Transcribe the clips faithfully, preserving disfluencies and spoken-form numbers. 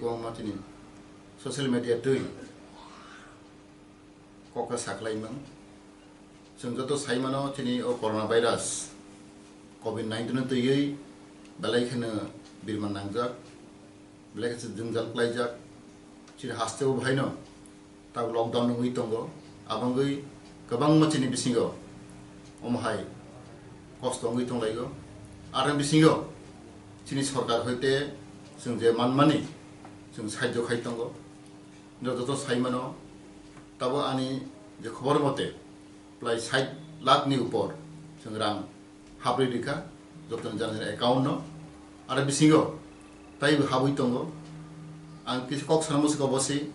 Kwbangma chini social media twi kok kha saklaimang. Chwng joto saimano chini o corona virus covid nineteen no twiwi belai kheno birman nangjak, belai khe jwngjal klaijak. Chini hasteo bahaino tabuk lockdown wngwi tongo. Abangwi kwbangma chini bisingo omo hai kosto wngwi tonglaio. Aroni bisingo chini sorkar hoite chwng je manmani chwng sahajyo khai tongo. Joto to saimano, tabo ani je khobor mote prai sait lakh ni upor chwng rang habrwi rikha joto ni jani jani account no. Aro bisingo taibo habwi tongo. Ang kisa kok sana musi kobo si,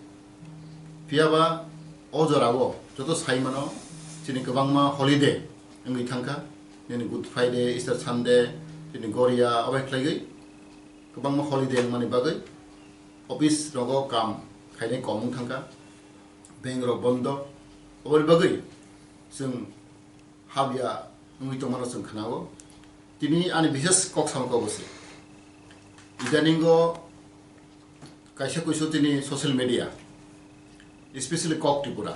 phiyaba o jorao joto saimano chini kwbangma holiday wngwi thangkha, nini Good Friday, Easter Sunday, chini Goria obai khlaigwi kwbangma holiday wngmani bagwi office rogo kam khainai kom wng thangkha, bank rok bondo, oboni bagwi chwng habya wngwi tongmano chwng khnao. Tini ani bises kok samkha obo se. Idaningo kaisa kuisu tini social media, especially Kok Tripura,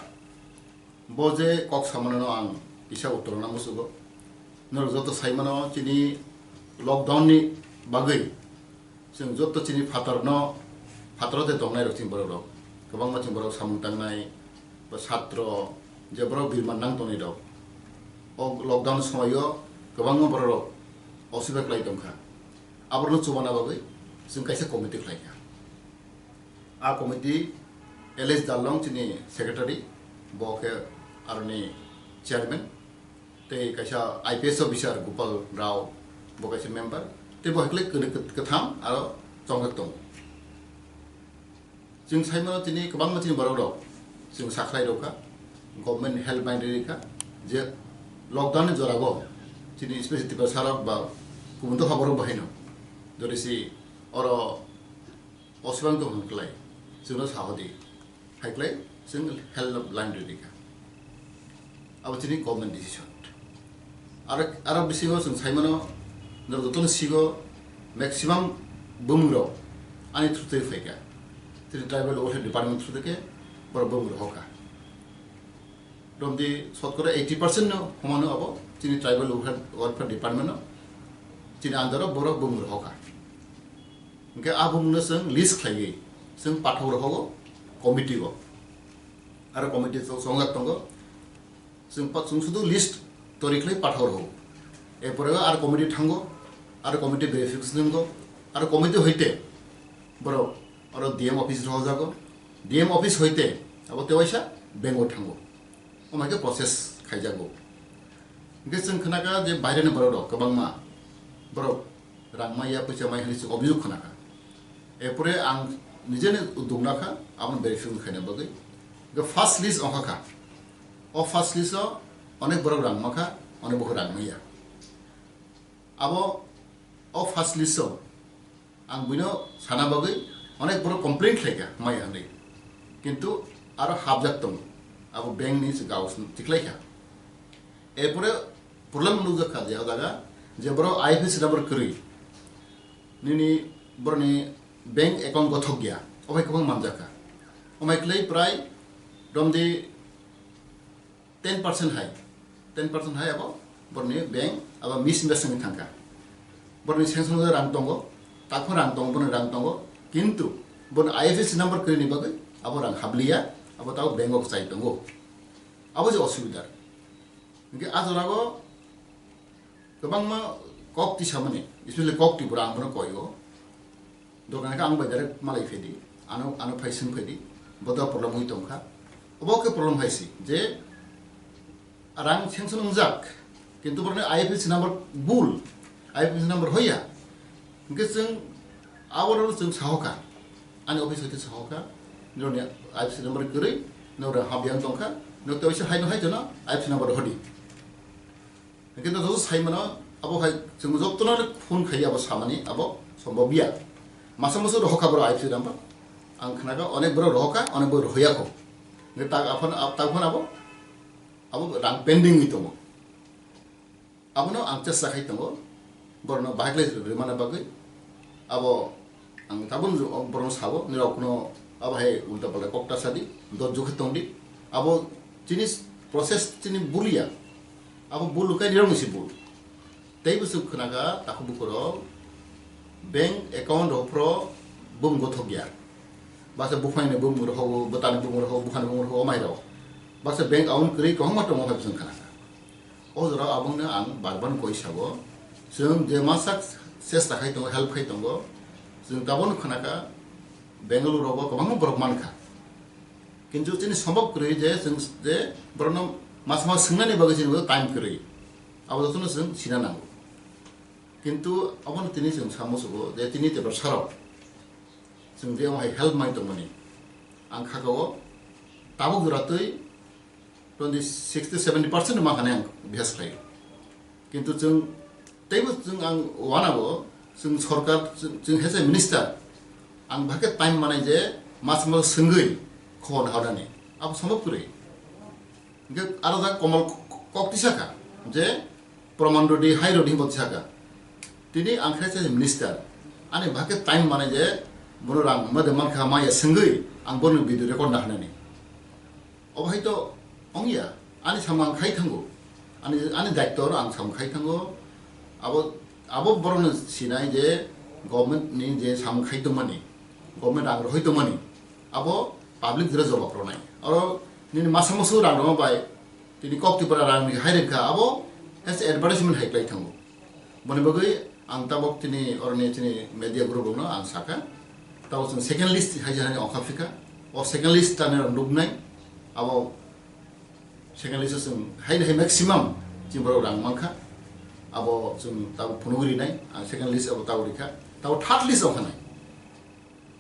bo je kok samanano ang kisa uttor rwna musugo. Norok joto saimano chini lockdown ni bagwi chwng joto chini phatarno, phataro de tongnai rok chini borok rok, kwbangma chini borok samung tangnai, ba satro, je borok birman nang tongnai rok, o lockdown somoio kwbangma borok rok osubida kwlai tongkha. Aborokno chubana bagwi chwng kaisa committee khlaikha. A committee L S Darlong chini secretary, bo khe aroni chairman, tei kaisa I P S officer Gopal Rao, bo kaisa member, tei bo hai khe kwtham aro chongjak tongo. Chwng saimano chini kwbangma chini borok rok chwng sakhlai rokha, government helpline rikha, je lockdown ni jorao chini special Tiprasa rok ba kubun dopha borok bo haino, jodi si oro osubang tong hwn klai chwngno sahodi, hai klai chwng helpline rikha. Abo chini government decision. Aro, aro bisingo chwng saimano, norok jotono sigo maximum bumung rok ani through twi phaikha. Chini tribal welfare department through twi khe borok bumung rok hoka. Romdi sotkora eighty percent no homano abo chini tribal welfare, welfare department no chini under o borok bumung rok hoka. Hwnkhe a bumung no chwng list khlaiwi chwng pathok rok hogo committee o. Aro committee chwng chongjak tongo. Chwng pa-, chwng sudu list tori khlai pathor ho. Erpore aro committee thango, aro committee verification wngkho, aro committee hoite borok aro D M office rohojago, D M office hoite abo tewaisa bank o thango. Omo hai khe process khaijago. Hwnkhe chwng khnakha je baireni borok rok kwbangma borok rang maya, poisa maya hwnwi chwng obhijog khna kha. Erpore ang nijeni uduk nakha, aboni verification khaina bagwi. Hwnkhe first list ongkha kha. O first list o onek borok rang makha, onek borok rang maya. Abo o first list o ang buino sana bagwi onek borok complain khlaikha maya hwnwi. Kintu aro hapjak tongo. Abo bank ni se gaus tiklaikha. Erpore problem nukjak kha je o jaga, je borok I F S C number kwrwi, nini borokni bank account gothok ya, obai kwbang manjak kha. Omai kwlai prai romdi ten percent hai, ten percent hai abo borokni bank abo misinvest wngwi thangkha. Borokni sanction rang tongo, takho rang tongo, borokni rang tongo, kintu borokni I F S C number kwrwini bagwi abo rang habliya, abo tabo bank o kwchai tongo. Abo je osubida. Hwnkhe a jorao kwbangma kok tisamani, especially kok Tripura ang bono koi o. Dokan khe ang bai direct malai phaidi, ano, ano phai swng phaidi, boda problem wi tongkha. Obo khe problem hai si, je rang sanction wngjak, kintu borokni I F S C number bul, I F S C number hoya. Hwnkhe chwng abo rok chwng sahoka, ani office hoite sahoka, nini I F S C number kwrwi, nora habyang tongkha, no teisa haino hai jono I F S C number hodi. Hwnkhe no joto sai mano, abo hai chwng jotono phone khai abo samani abo sombhob ya. Masa masa rohokha borok I F S C number. Ang khnakha onek borok rohokha, onek borok rohoyakho. Hwnkhe tak aphano, tak phano abo, abo rang pending wi tongo. Abono ang chesta khai tongo, borokno bahai khlai rwmana bagwi. Abo Ang tabuk borok sabo, nirok kuno abo hai ulta palta kok ta sadi, dojjo khe tongdi. Abo chini process chini bulia. Abo bul kai nirok ni si bul. Tei bwswk khwnaga takhuk bukurok bank account rok phro bum gothok ya. Baksa buphang ni bum rok, bwtani bum rok, bukhani bum rok, omai rok. Baksa bank account kwrwi kwbangma tongo hai bwswk khwnaga. O jora abongno ang bar bar koi sabo. Chwng je masa chesta khai tongo, help khai tongo. Chwng tabuk khwnaga Bengaluru rogo kwbangma borok mankha. Kintu chini sombab kwrwi je chwng je borokno masa masa swngnani bagwi chini time kwrwi. Abo jotono chwng sina nango. Kintu abono tini chwng samo sugo je tini tebrasarok chwng je omo hai help mai tongmani. Ang khakao tabuk jora twi twenty, sixty, seventy percent ma khane ang bihas khlai. Kintu chwng teibo chwng ang wanabo chwng sorkar chwng, chwng hese minister ang bhake time manai je mas mas swngwi khon haudani abo sombab kwrwi. Hingke aro da komal kok tisa kha je Praman Rodi, Hai Rodi hinbo tisa kha. Tini ang khe se minister. Ani bhake time manai je bono rang made mankha maya swngwi ang bono video record na hanani. Obo hai to ongya, ani samung ang khai thango, ani, ani daityo oro ang samung khai thango, abo, abo borokno sinai je government ni je samung khai tongmani, government rang rohoi tongmani, abo public jora jawab rwnai. Oro nini masa musu rang rwma bai tini kok tipra rang ni hai rwkha, abo as advertisement hai klai thango. Boni bagwi ang tabok tini oroni tini media group rokno ang sakha. Tabok chwng second list hai jani ongkha phika. O second list tani rok nuknai. Abo second list o chwng hai hai maximum chini borok rang mankha. Abo chwng tabok phunugwi rinai. Ang second list abo tabok rikha. Tabok third list ongkha nai.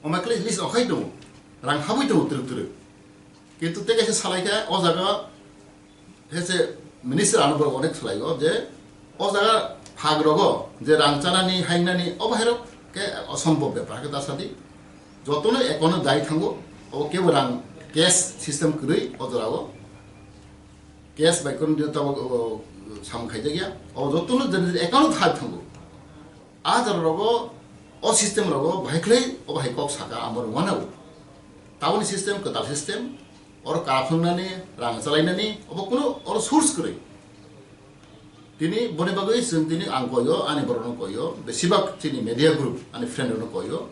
Omo khe list okhai tongo, rang habwi tongo twrwk twrwk. Kintu tei kaisa salai khe o jaga hese minister ano borok onek salai o je o jaga phag rogo je rang chanani hainani obo hairok khe osombhob bepar khe ta sadi. Jotono account o dai thango, obo kebo rang cash system kwrwi o jora o. Cash bai kwrwng dino tabok, o, samung khaijak ya. O jotono je account o thai thango. A jora rogo, o system rogo bahai khlai, o bahai kok saka amo rwmano. Taboni system, kwtal system, oro kara phwngnani, rang chalainani, obo kuno oro source kwrwi. Tini boni bagwi chwng tini ang koyo, ani borokno koyo, besibak chini media group, ani friend rokno koyo,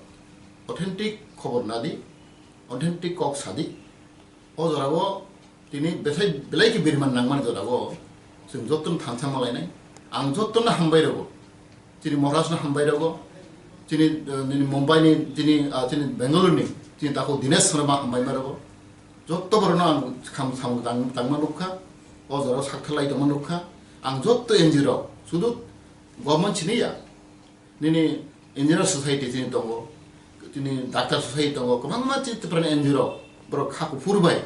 authentic khobor nadi, authentic kok sadi. O jorao tini belai, belai khe biriman nangmani jorao chwng jotono thansa malainai. Ang jotono hambai rwgo. Chini Maharaj no hambai rwgo. Chini, eh, nini Mumbai ni, chini, ah, chini Bangalore ni, chini takhuk Dinesh no ma hambai ma rwgo. Jotto borok no ang kham samung tang, tangma nukha. O jorao sak thalai tongma nukha. Ang jotto N G O rok, sudu government sini ya. Nini engineer society chini tongo, chini doctor society tongo, kwbangma chini Tiprani N G O rok, borok kha kuphur bai,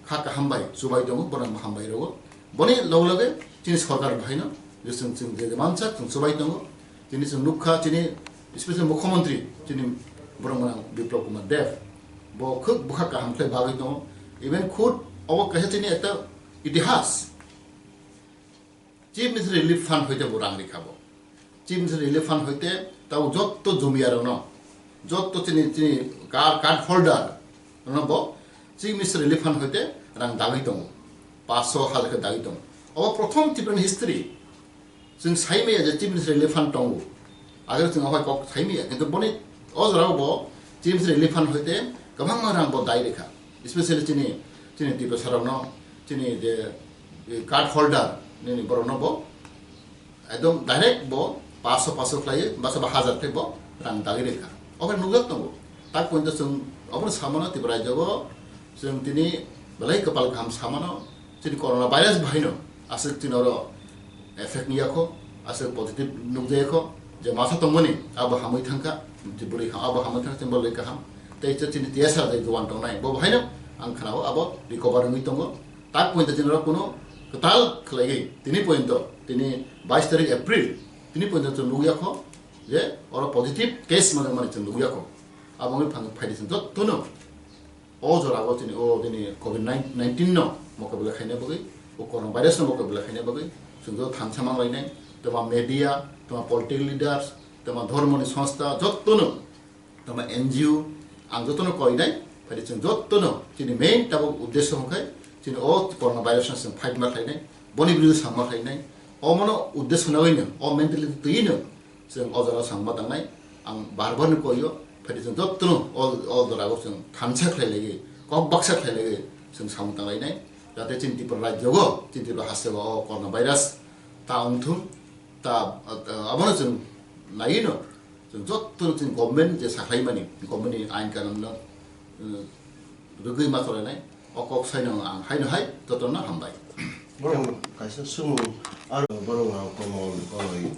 kha kaham bai chubai tongo, borok hambai rwo. Boni loge loge chini sorkar bahaino je chwng, chwng je mansak chwng chubai tongo. Chini chwng nukha chini special mukhyamantri chini borok mwnang Biplab Kumar Deb. Bo khub bwkha kaham khlai bagwi tongo. Even khud obo kaisa chini ekta itihas. Chief Minister Relief Fund hoite bo rang rikha bo. Chief Minister Relief Fund hoite tabo jotto jumiyarokno, jotto chini, chini card, card holder rokno bo Chief Minister Relief Fund hoite rang dagwi tongo. Paanch sho hajar khe dagwi tongo. Obo prothom Tripura ni history. Chwng sai maya je Chief Minister Relief Fund tongo. Agre chwng obo kok sai maya, kintu boni o jorao bo Chief Minister Relief Fund hoite kwbangma rang bo dai rikha. Especially chini, chini Tiprasa rokno, chini je, eh, card holder nini borokno bo ekdom direct bo paanch sho paanch sho khlaiwi, basa ba hajar khe bo rang dagwi rikha. Obo nukjak tongo. Tak pointo chwng obono samano Tripura rajyo o chwng tini belai kwpal kaham samano, chini corona virus bahaino aswk chini oro effect wngya kho, aswk positive nukjaya kho, je masa tongmani abo hamwi thangkha, je bwrwi ha-, abo hamwi thangkha, chini borok kaham. Tei chini T S R je juan tongnai, bo bahaino ang khnao abo recover wngwi tongo. Tak pointo chini oro kuno kwtal khlaiwi tini pointo, tini bais tarik April, tini pointo chwng nukya kho je oro positive case mane mane chwng nukya kho. Abo wngwi phang-, phaidi chwng jottono o jorao chini o chini covid nineteen no mokabila khaina bagwi, o corona virus no mokabila khaina bagwi chwng joto thansa manglainai, toma media, toma political leaders, toma dhormoni songstha jottono Tamo N G O ang jotono koinai, phai chwng jotono chini main tabuk uddesho hwnkhe chini o corona virus no chwng fight ma khlainai, boni biruddhe samma khlainai, omono uddesho nagwino, o mentality twino chwng o jora samma tangnai. Ang bar bar no koio, phai chwng jotono o, o jorao chwng thansa khlai laiwi, kok baksa khlai laiwi chwng samung tanglainai. Jate chini Tripura rajyogo, chini Tripura hasteo o corona virus ta wngthung, ta, abono chwng naiwino, chwng jotono chini government je sakhlaimani, government ni ain kanun no, uh, rwgwi ma cholainai, o kok saino ang haino hai jotono hambai. Borok kaisa sumung, aro borok rok komol koloi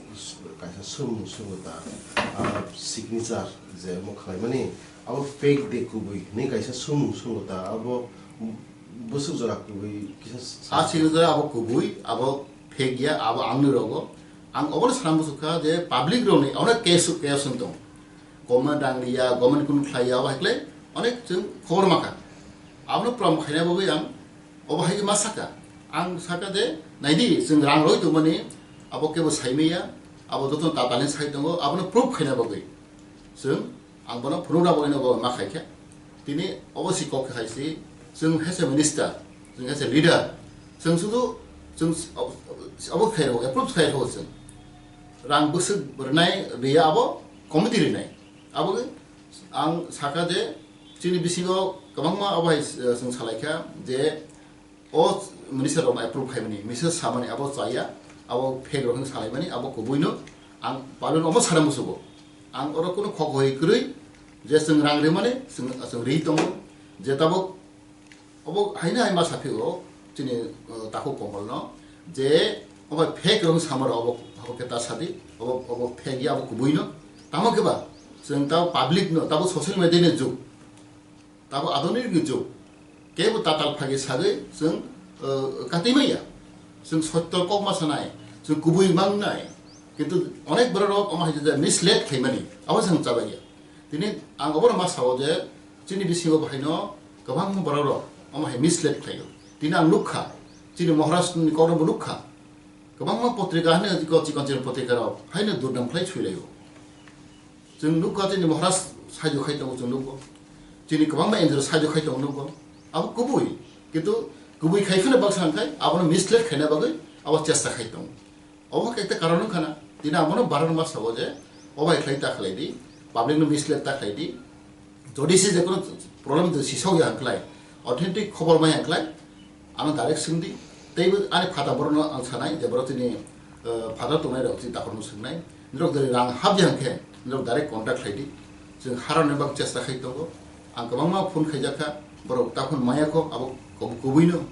kaisa sumung sungo ta, ah, signature je omo khlaimani, abo fake de kubui hinwi kaisa sumung sungo ta, abo bwswk jora kubui kisa sa- A signature abo kubui, abo fake ya, abo angni rogo. Ang obono sana muchukha je public rokni onek case, case wng tong. Government rang liya, government kunu khlaiya, abo hai khlai onek chwng khobor makha. Abono prom khaina bagwi ang obo hai ma saka. Ang saka de, naidi, chwng rang roi tongmani, abo kebo saimaya, abo joto tatalni sai tongo, abono proof khaina bagwi. Chwng, ang bono phunukna bagwino bo ma khaikha. Tini obo si kok khai si, chwng hese minister, chwng hese leader, chwng sudu, chwng obo khairok, approve khairok chwng. Rang bwswk rwnai riya abo committee rinai. Abo ang saka je chini bisingo kwbangma abo hai, eh, chwng salaikha je o minister rokno approve khaimani, minister samani abo chaya, abo fake rok hwn salaimani, abo kubuino ang palun omo sana musugo. Ang oro kunu khok hoi kwrwi je chwng rang rimani, chwng, chwng ri tongo, je tabuk obo haino hai ma saphio chini, uh, takhuk komolno je obo fake rok samaro obo, obo khe ta sadi, obo, obo fake ya, obo kubuino. Tamo khe ba chwng ta public no, tabo social media ni jug, tabo adoni ni jug, kebo tatal phagi sagwi chwng, uh, katwi maya. Chwng sotto kok ma sanai, chwng kubui mangnai. Kintu onek borok rok omo hai je mislead khaimani, abo chwng chabaiya. Tini ang obono ma sao je chini bisingo bahaino kwbangma borok rok omo hai mislead khlaio. Tini ang nukha, chini Maharashtra ni kokno bo nukha. Kwbangma potrika haino chikon chikon chikon potrika rok haino durnam khlai swilaio. Chwng nukha chini Maharaj saijo khai tongo chwng nukgo. Chini kwbangma N G O saijo khai tongo nukgo. Abo kubui. Kintu kubui khai phano baksa hwnkhai abono mislead khaina bagwi abo chesta khai tongo. Obo khe ekta karon wngkha na, tini abono baron ma sabo je, obo hai khlai ta khlai di, public no mislead ta khlai di, jodi se jekono problem je sisok ya hwnklai, authentic khobor mai hwnklai, ano direct swng di, teibo ani phata borok no ang sanai je borok tini, eh, phata tongnai rok tini takhor no swngnai, norok jodi rang hap ya hwnkhe norok direct contact khlai di, chwng harani bak chesta khai tongo, ang kwbangma phone khaijak kha, borok ta phone maya kho, abo kub-, kubui no.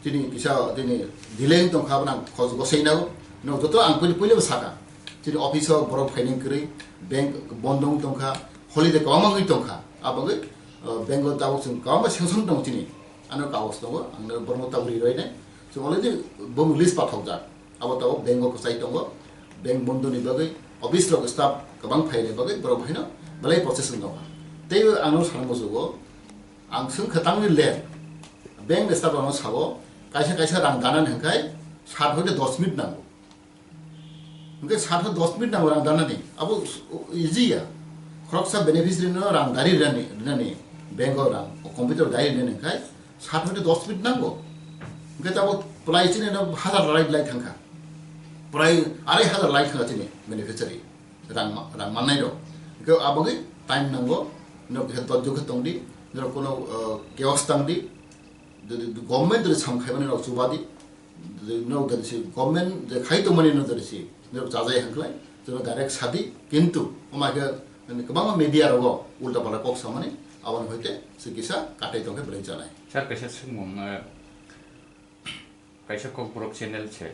Chini kisa chini delay wng tongkha, abono ang khoj gosai nago. Norok joto ang puila puila bo saka. Chini office o borok phainai kwrwi, bank bondo wng tongkha, holiday kwbangma wngwi tongkha. Abo wngwi, uh, bank o tabuk chwng kwbangma sanction tongo chini. Ano kagoj tongo, ang borokno tabuk ri rwinai. Chwng already bo list pathokjak. Abo tabuk bank o kwchai tongo. Bank bondo ni bagwi, office rok staff kwbang phainai bagwi borok haino belai process wng tongkha. Tei ang no sana muchugo, ang swngkha tamni late. Bank ni staff rokno sabo, kaisa kaisa rang danani hwnkhai sat hoite dos minute nango. Hwnkhe sat hoite dos minute nango rang danani. Abo easy ya. Khoroksa beneficiary no rang dari rinani, rinani. Bank o rang, computer dari rinani hwnkhai sat hoite dos minute nango. Hwnkhe tabuk prai chini no hazar lai lai thangkha. Prai arai hazar lai thangkha chini beneficiary. Rang ma-, rang mannai rok. Hwnkhe abogwi time nango, norok khe dojjo khe tongdi, norok kono, uh, chaos tangdi, jodi government jodi sam khaimani norok chubadi, jodi norok jodi si government je khai tongmani norok jodi si norok chajai hwnkhlai, jono direct sadi, kintu omo khe kwbangma media rogo ulta pala kok samani, aboni hoite se kisa katai tongkhe belai chanai. Sir, kaisa swngmung, uh, Kaisa Kokborok channel se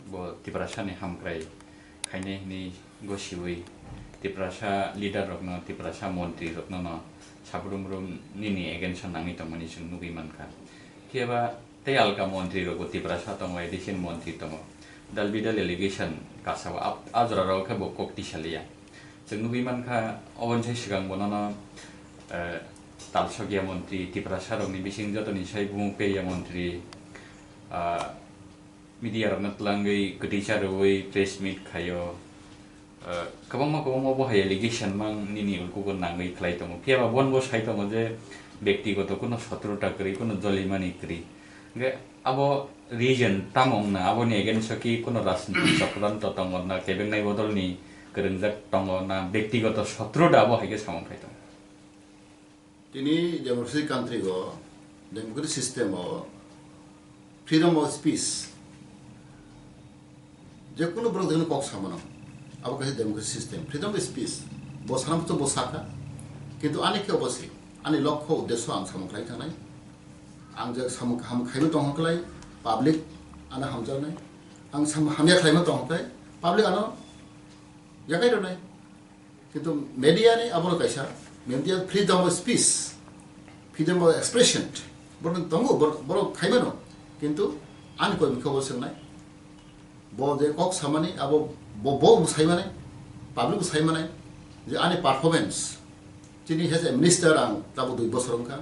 bo Tiprasa ni hamkrai khainai hinwi gosiwi Tiprasa leader rokno, Tiprasa montri rokno no sabrum rum nini against o nangwi tongmani chwng nugwi mankha. Phiya ba tei alka montri rok bo Tiprasa tongo, addition montri tongo. Dalbidal allegation kasao ap-, a jora rok khe bo kok tisaliya. Chwng nugwi mankha, oboni sai swkang bonono, eh, talsokya montri, Tiprasa rokni bising jotoni sai bumung peya montri, ah, media rokno twlangwi kwtwi charwwi press meet khaio. Eh, kwbangma, kwbangma bo hai allegation mang nini ulkugo nangwi khlai tongo. Phiya ba bon bo sai tongo je bektigoto kuno sotruta kwrwi, kuno jolimani kwrwi. Hwnkhe abo reason tamo wngna, aboni against o ki kuno rajnitik chokranto tongo na, kebengnai bodolni kwrwngjak tongo na, bektigoto sotruta abo hai khe samung khai tongo? Tini democracy country o, democracy system o freedom of speech, je kunu borok je kunu kok samano, abo kaisa democracy system, freedom of speech. Bo sana busto bo saka, kintu ani khe obo se, ani lokho uddesho ang samung khlai thangnai, ang je samung kaham khaima tong khlai, public ano hamjaknai, ang samung hamya khlaima tong khlai, public ano yakai rwnai. Kintu media ni abono kaisa, media freedom of speech, freedom of expression, borok tongo, borok, borok khaimano. Kintu ani koi bikha bo swngnai, bo je kok samani abo bo, bo saimanai, public saimanai je ani performance, chini as a minister ang tabo dui bosor wngkha,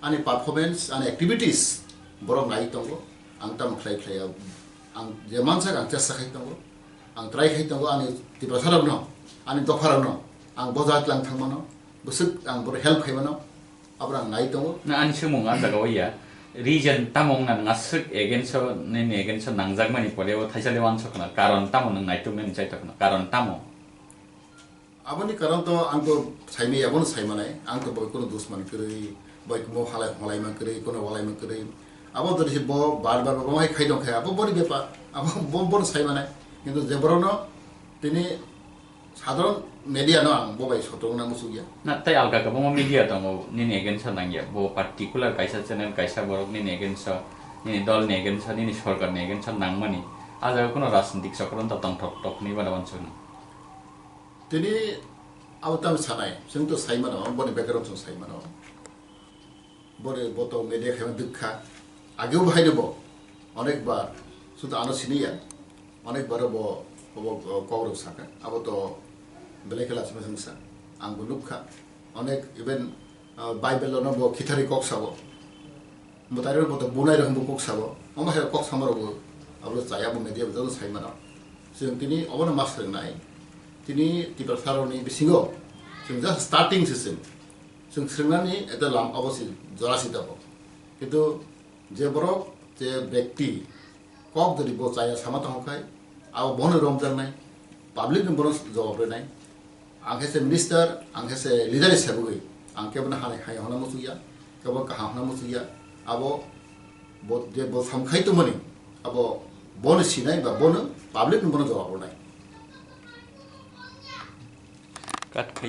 ani performance, ani activities borok nai tongo, ang tamo khlai khlai ang je mansak ang chesta khai tongo. Ang try khai tongo ani Tiprasa rokno, ani dopha rokno, ang boja tlang thangmano, bwswk ang boro help khaimano, aboro ang nai tongo. Na ani swngmung ah jaga o ya, reason tamo wngna nwng aswk against o, nini against o nangjakmani pore o thaisa le uansuk khna, karon tamo nwng naituk nini chaitok khna, karon tamo? Aboni karon to ang to saimaya, abono saimanai, ang to boi kono dusman kwrwi, boi mo halai, holaima kwrwi, kono walaima kwrwi. Abo to risi bo bar bar bo hai khai dong khe, abo boni bepar, abo bo, bono saimanai. Kintu je borokno tini sadharon media no ang bo bai sotong na musuk ya. Na, tei alka kwbangma media tongo, nini against o nangya. Bo particular kaisa channel, kaisa borok nini against o, nini dol ni against o, nini sorkar ni against o nangmani. A jaga kono rajnitik chokranto tongthok tok hinwi bana uansukna. Tini abo tamo sanai, chwng to sai mano, boni background chwng sai mano. Boni bo to media khaima dukha. Ageo bo haino bo onek bar, sudu ano siniya, onek bar bo, bo, bo kok rok saka. Abo to belai khe lachima chwng sa. Ang bo nukha. Onek even, ah, Bible no bo khithari kok sabo. Mwtairok bo to bunai rok bo kok sabo. Omo hai kok samo rok bo abo chaya bo media bo joto sai mano. Chwng tini obono ma swrwngnai. Tini Tiprasa rokni bisingo chwng just starting se chwng. Chwng swrwngnani eta lam abo si jora si tabok. Kintu je borok je bekti kok jodi bo chaya sama tong khai, abo bono romjaknai, public ni bono jawab rinai. Ang khe se minister, ang khe se leader hisab bai, ang khe bono hai, hai hona muchung ya, khe bo kaham hona muchung ya, abo bo, je bo samkhai tongmani, abo bono sinai ba bono public ni bono jawab rinai. Kat khai.